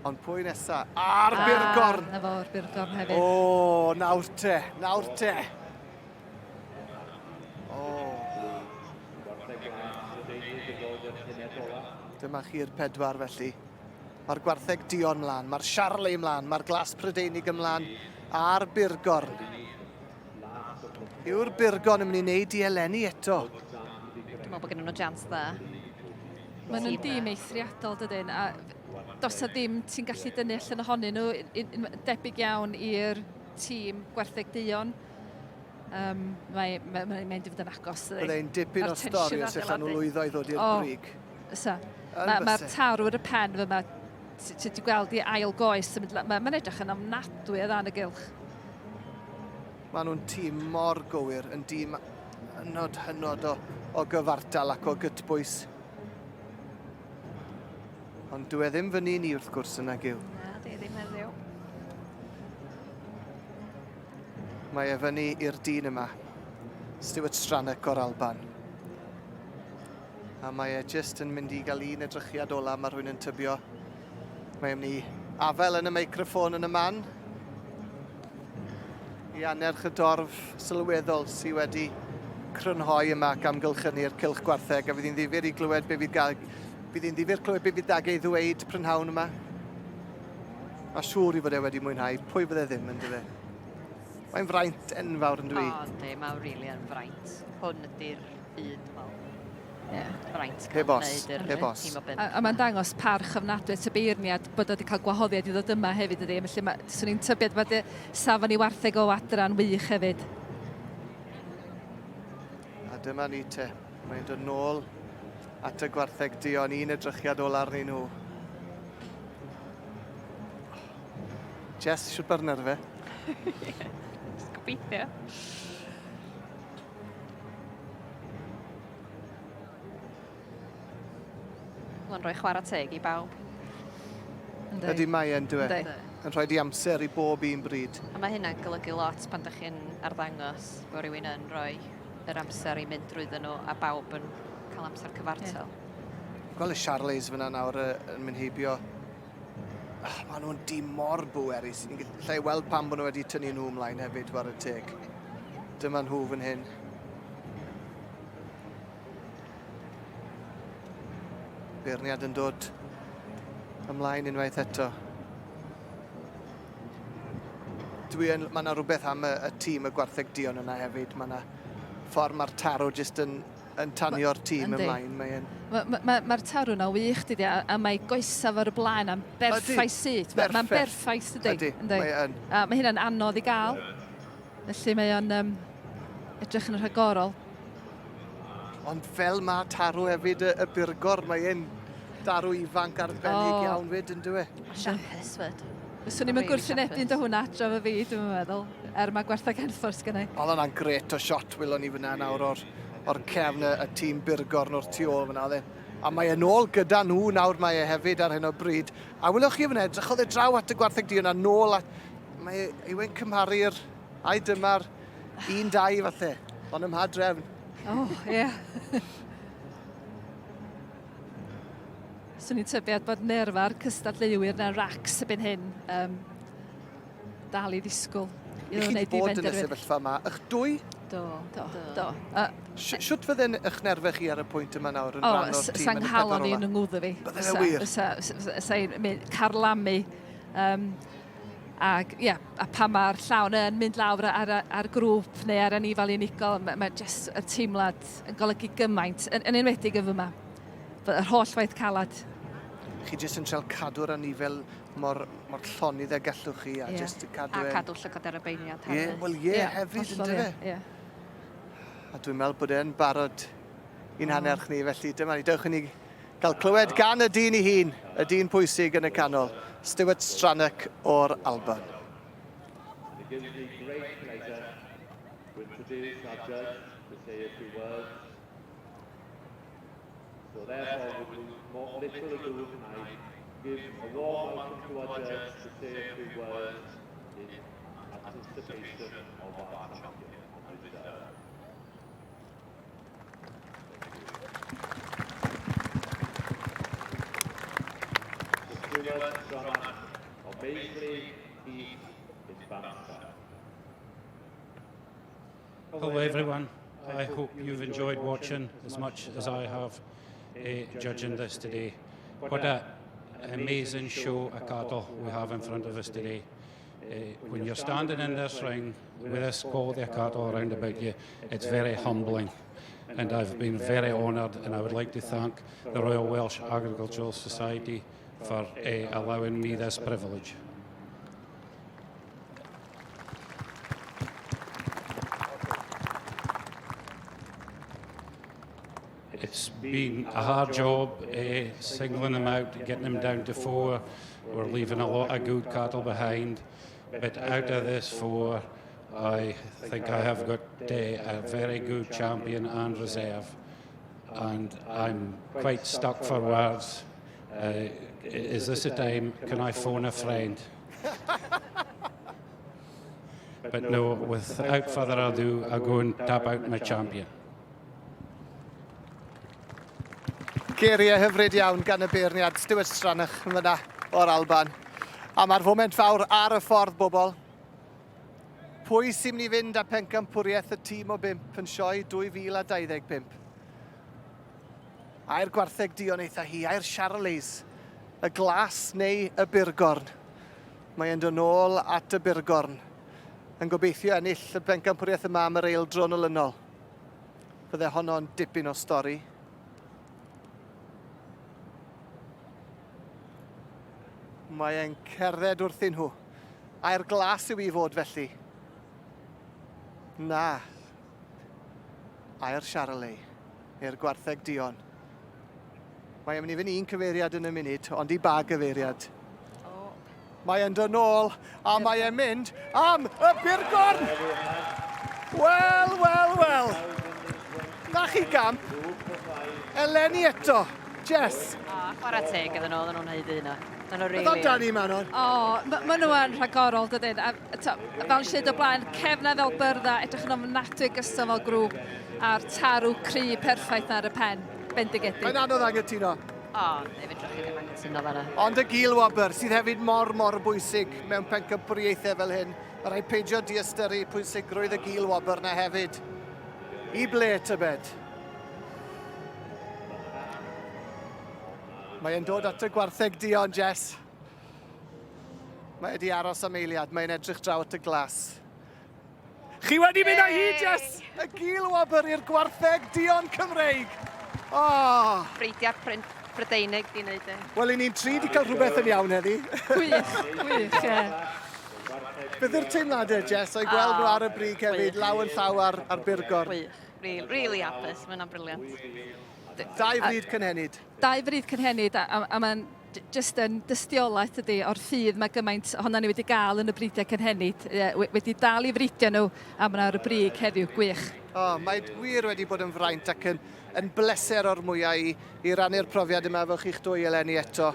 Ond pwy nesa? A'r Burgorn! Na fo'r Burgorn hefyd. O, nawr te, nawr te. O. Dyma chi'r pedwar felly. Mae'r gwartheg duon mlaen, mae'r Charlie mlaen, mae'r glas Prydeinig ymlaen, a'r Burgorn. Yw'r Burgorn yn mynd i wneud i eleni eto? Dwi'n meddwl bod gen nhw jans dda. Maen nhw'n dîm eithriadol, dydyn, a does na ddim ti'n gallu dynnu allan ohonyn nhw, debyg iawn i'r tîm gwartheg duon. Um, mae, mae, mae, mae'n mynd i fod yn agos. Byddai'n dipyn o stori os allan nhw lwyddo i ddod i'r oh, brig. Fysa. Mae'r ma tarw ar y pen fy ma, ti wedi gweld i ail goes yn mynd, mae'n ma edrych yn ofnadwy o ddan y gylch. Maen nhw'n tîm mor gywir, yn dîm hynod, hynod o, o gyfartal ac o gytbwys. Ond dwi e ddim fyny ni wrth gwrs yna gyw. Na, di ddim heddiw. Mae e fyny i'r dyn yma, Stuart Stranack o'r Alban. A mae e jyst yn mynd i gael un edrychiad ola, mae rhywun yn tybio. Mae e'n mynd i afael yn y meicroffon yn y man. I annerch y dorf sylweddol sydd wedi crynhoi yma ac amgylchynu'r cylch gwartheg, a fydd hi'n ddifyr i glywed be fydd gael, bydd hi'n ddifyr clywed be fydd Dag ei ddweud prynhawn yma. Mae siŵr i fod e wedi mwynhau, pwy fydde ddim yn dyfe? Mae'n fraint enfawr yn dwi. O, yndi, mae'n rili yn fraint. Hwn ydy'r un, dwi'n meddwl. Yeah. Fraint Heb cael os, gwneud yr heb os. tîm o bump. A, a mae'n dangos parch ofnadwy at y beirniad bod o wedi cael gwahoddiad i ddod yma hefyd ydy. Felly ma, swn i'n tybied bod y safon i wartheg o adran wych hefyd. A dyma ni te. Mae'n dod nôl at y gwartheg duon, un edrychiad ola arnyn nhw. Jess, siwt bar nerfe? Just gobeithio. Mae'n rhoi chwarae teg i bawb. Yndi. Ydy mae e'n dwi. Yndi. Yn rhoi di amser i bob un bryd. A mae hynna'n golygu lot pan dych chi'n arddangos bod rhywun yn rhoi yr amser i mynd drwyddyn nhw a bawb yn cael amser cyfartal. Yeah. Gweld y Charlies fyna nawr yn mynd heibio. Oh, maen nhw'n dîm mor bwerus. Ni'n gallu weld pam bod nhw wedi tynnu nhw ymlaen hefyd, war y teg. Dyma nhw fan hyn. Beirniad yn dod ymlaen unwaith eto. Dwi yn, mae yna rhywbeth am y, y tîm y gwartheg duon yna hefyd. Mae yna ffordd mae'r tarw jyst yn, yn tanio'r tîm ymlaen. Mae'n... Mae'r ma, ma, ma tarw yna wych, dydy, a, a mae goesaf ar y blaen am berffaith syth. Mae'n berffaith, dydy. Ydy, mae yn. A mae hynna'n anodd i gael. Felly mae o'n um, edrych yn rhagorol. Ond fel mae tarw hefyd y, y burgor, mae e'n darw ifanc arbennig oh. iawn fyd, yn dywe? Siapus fyd. Fyswn i'n gwrthwynebu yn hwnna adra fy fi, dwi'n meddwl, er mae gwertha Henffordd sgynna i. Oedd hwnna'n gret o shot wylwn ni fyna nawr o'r, or cefn y, y tîm burgorn o'r tu ôl fyna. Oedd e. A mae e'n ôl gyda nhw nawr mae e hefyd ar hyn o bryd. A wylwch chi fyna, edrychodd e draw at y gwartheg du yna nôl at Mae yw e'n cymharu'r... Ai dyma'r 1-2 falle, ond ym mha drefn? O, oh, ie. Yeah. Swn i'n tybiad bod nerfa'r cystadleuwyr na racs ebyn hyn um, dal i ddisgwyl. I chi wedi bod yn y sefyllfa yma, ych dwy? Do. Do, do. Uh, Siwt fydden eich nerfau chi ar y pwynt yma nawr yn rhan o'r tîm yn y pedwar ola? Sa'n i'n yngwddw fi. Bydde fe wir? Sa i'n carlamu. Um, Ac ie, a pan mae'r llawn yn mynd lawr ar, ar, ar grŵp neu ar anifal unigol, mae, mae jyst y teimlad yn golygu gymaint, yn, yn enwedig yn fyma. Yr holl waith calad. Chi jyst yn trial cadw'r anifel mor, mor llonydd â gallwch chi, a yeah. jyst cadw A cadw llygod ar y beirniad hefyd. Ie, yeah, wel ie, yeah, hefyd, yn dyfe? Ie. Yeah. A dwi'n meddwl bod e'n barod i'n hannerch ni, felly dyma ni, dewch i ni Cael clywed gan y dyn ei hun, y dyn pwysig yn y canol, Stuart Stranack o'r Alban. It gives me great pleasure to introduce our judge to say a few words. So therefore, with more little ado, I give a warm welcome to our judge to say a few words in anticipation of our champion of reserve. Stuart Stronach of Baisley Heath in Banstead. Hello everyone. I hope you've enjoyed watching as much as I have judging this today. What an amazing show of cattle we have in front of us today. When you're standing in this ring with this quality of cattle around about you, it's very humbling. And I've been very honoured, and I would like to thank the Royal Welsh Agricultural Society for allowing me this privilege. It's been a hard job singling them out, getting them down to 4. We're leaving a lot of good cattle behind. But out of this 4, I think I have got a very good champion and reserve. And I'm quite stuck for words. Is this a time? Can I phone a friend? But no, without further ado, I'll go and tap out my champion. Geiriau hyfryd iawn gan y beirniad Stuart Stranach yn fyna o'r Alban. A mae'r foment fawr ar y ffordd, bobl. Pwy sy'n mynd i fynd â pencampwriaeth y tîm o bump yn sioe 2025? Ai'r gwartheg duon eitha hi, ai'r Charolais, y glas neu y burgorn. Mae e'n dod nôl at y burgorn, yn gobeithio ennill y bencampwriaeth yma am yr eildro'n olynol. Fydde honno'n dipyn o stori. Mae e'n cerdded wrthyn nhw. Ai'r glas yw i fod felly? Na. Ai'r Charolais, neu'r gwartheg duon. Mae e'n mynd i fynd un cyfeiriad yn y munud, ond i ba gyfeiriad? Mae e'n dod nôl, a mae e'n mynd am y burgorn! Wel, wel, wel. Na chi gamp. Eleni eto. Jess. O, chwarae teg iddyn nhw, oedden nhw'n haeddu hynna. Maen nhw Beth really amdani, Manon? O, maen nhw yn rhagorol, dydyn. A, to, fel nes i ddeud o blaen, cefna fel byrdda, edrych yn ofnadwy gyson fel grŵp, a'r tarw cry perffaith ar y pen, bendigedig. Mae'n anodd anghytuno. O, neu fedrwch chi ddim anghytuno fanna. Ond y gil wobr, sydd hefyd mor, mor bwysig mewn pencampwriaethau fel hyn. Mae rhaid peidio diystyru pwysigrwydd y gil wobr na hefyd. I ble, tybed? Mae e'n dod at y gwartheg duon, Jess. Mae wedi aros am eiliad, mae'n edrych draw at y glas. Chi wedi mynd â hi, Jess! Y gil wobr i'r gwartheg duon Cymreig! Oh. Breidiau Prydeinig di wneud e. Wel, i ni'n tri di cael rhywbeth yn iawn heddi. Gwych, gwych, ie. Beth yw'r teimladau, Jess, o'i gweld nhw ar y brig hefyd, law yn llaw ar, ar burgorn? Gwych. Really, really hapus, mae'n brilliant. Dau fryd cynhenid. Dau fryd cynhenid, a, a, a mae'n jyst yn dystiolaeth ydy o'r ffydd mae gymaint ohonon ni wedi gael yn y bridiau cynhenid, wedi dal i fridio nhw a maen nhw ar y brig heddiw, gwych. O, mae wir wedi bod yn fraint ac yn, yn bleser o'r mwyaf i, i rannu'r profiad yma efo chi'ch dwy eleni eto.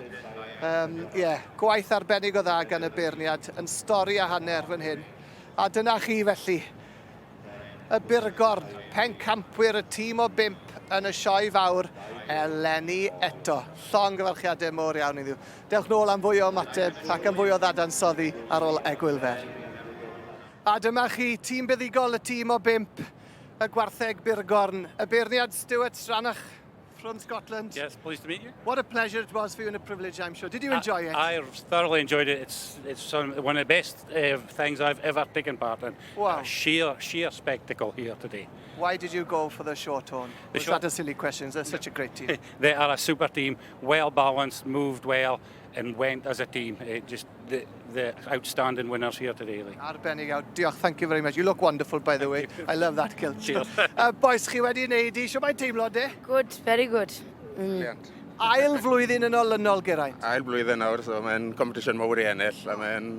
Um, yeah, gwaith arbennig o dda gan y beirniad, yn stori a hanner fan hyn. A dyna chi felly, y Burgorn, pencampwyr y tîm o bump yn y sioe fawr eleni eto. Llongyfarchiadau mowr iawn iddiw. Dewch nôl am fwy o ymateb ac am fwy o ddadansoddi ar ôl egwyl fer. A dyma chi, tîm buddugol y tîm o bump, y gwartheg Burgorn, y beirniad Stuart Stranach from Scotland. Yes, pleased to meet you. What a pleasure it was for you and a privilege, I'm sure. Did you enjoy it? I thoroughly enjoyed it. It's one of the best things I've ever taken part in. Wow. A sheer spectacle here today. Why did you go for the Shorthorn? The Was short... that a silly question? They're such a great team. They are a super team, well balanced, moved well, and went as a team. Just the outstanding winners here today. Like. Arbennig iawn. Diolch, thank you very much. You look wonderful, by the way. I love that kilt. Cheers. Boys, chi wedi wneud i, shwt mae'n teimlo, de? Good, very good. Brilliant. Ail flwyddyn yn olynol, Geraint. Ail blwyddyn nawr, so mae'n competition mawr i ennill, a mae'n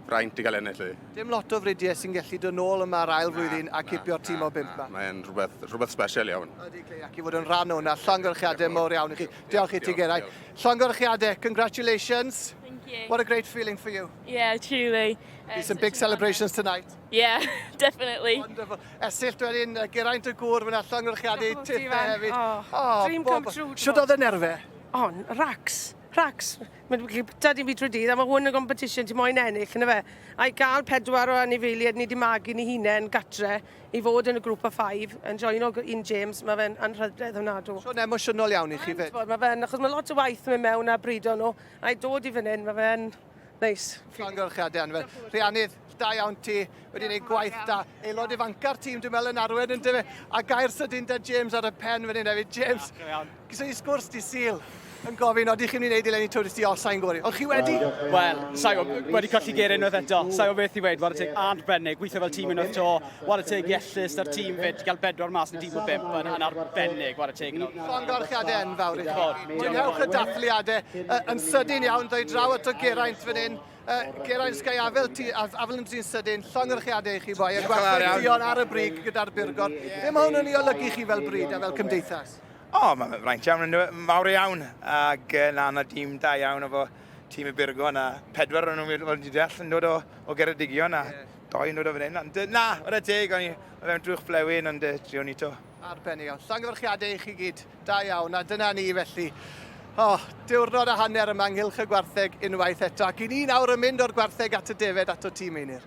fraint i gael ennill. I. Dim lot o fridiau sy'n gallu dod nôl yma ar ail flwyddyn a cipio'r tîm o bump ma. Mae'n rhywbeth, rhywbeth special iawn. Ydy, Clay, ac i fod yn rhan o hwnna. Llongyfarchiadau mawr iawn i chi. Diolch i ti, Geraint. Llongyfarchiadau, congratulations. Thank you. What a great feeling for you. Yeah, truly. Be some big celebrations tonight. Yeah, definitely. Wonderful. Esyllt wedyn, Geraint y gŵr fyna, llongyfarchiadau Diolch, tithe Ifan. hefyd. Oh, dream come true, Shwt oedd y nerfau? O, racs. Rhacs. Mae'n gallu bwyta dim byd trwy dydd, a mae hwn yn competition ti moyn ennill, yna fe. A i gael pedwar o anifeiliaid ni di magu ni hunain gatre, i fod yn y grŵp o five, yn joino un James, mae fe'n anrhydedd ofnadw. So'n emosiynol iawn i chi fyd. Mae fe'n, achos mae lot o waith yn mynd mewn a brido nhw, a i dod i fan hyn, mae fe'n neis. Llongyfarchiadau anferth. Rhiannydd, da iawn ti, wedi gwneud gwaith da. Aelod ifanca'r tîm, dwi'n meddwl, yn arwen yn dyfe. A gair sydyn da James ar y pen fan hyn hefyd. James, gyda ni sgwrs di Sul yn gofyn, oeddi chi'n mynd i wneud eleni twr i os sa'n gwybod. Ond chi wedi? Wel, sa'i gwybod, wedi colli ger unwaith eto. Sa'i gwybod beth i weud, whare teg arbennig, gweithio fel tîm unwaith to, whare teg i Ellis a'r tîm fyd, gael bedwar mas yn dîm o bump yn, yn arbennig, whare teg. Llongyfarchiadau enfawr i chi. Mwynhewch y dathliadau yn sydyn iawn, doi draw at o Geraint fan hyn. Geraint Sky Afel, ti, Afel yn ti'n sydyn, llongyfarchiadau i chi boi, a gwartheg duon ar y brig gyda'r burgor. Be mae hwn yn ei olygu chi fel bryd a fel cymdeithas? O, oh, mae'n fraint iawn, yn mawr iawn, ac na, na dîm da iawn efo tîm y Burgo, na pedwar o'n nhw'n fel ti'n deall yn dod o, o Geredigion, a yeah. doi yn dod o fan hyn, ond na, wrth teg, o'n i fewn drwch blewyn, ond driwn ni to. Arbennig iawn. Llongyfarchiadau i chi gyd. Da iawn, a dyna ni felly. Oh, diwrnod a hanner yma ynghylch y gwartheg unwaith eto, ac i ni nawr yn mynd o'r gwartheg at y defed ato ti, Meinir.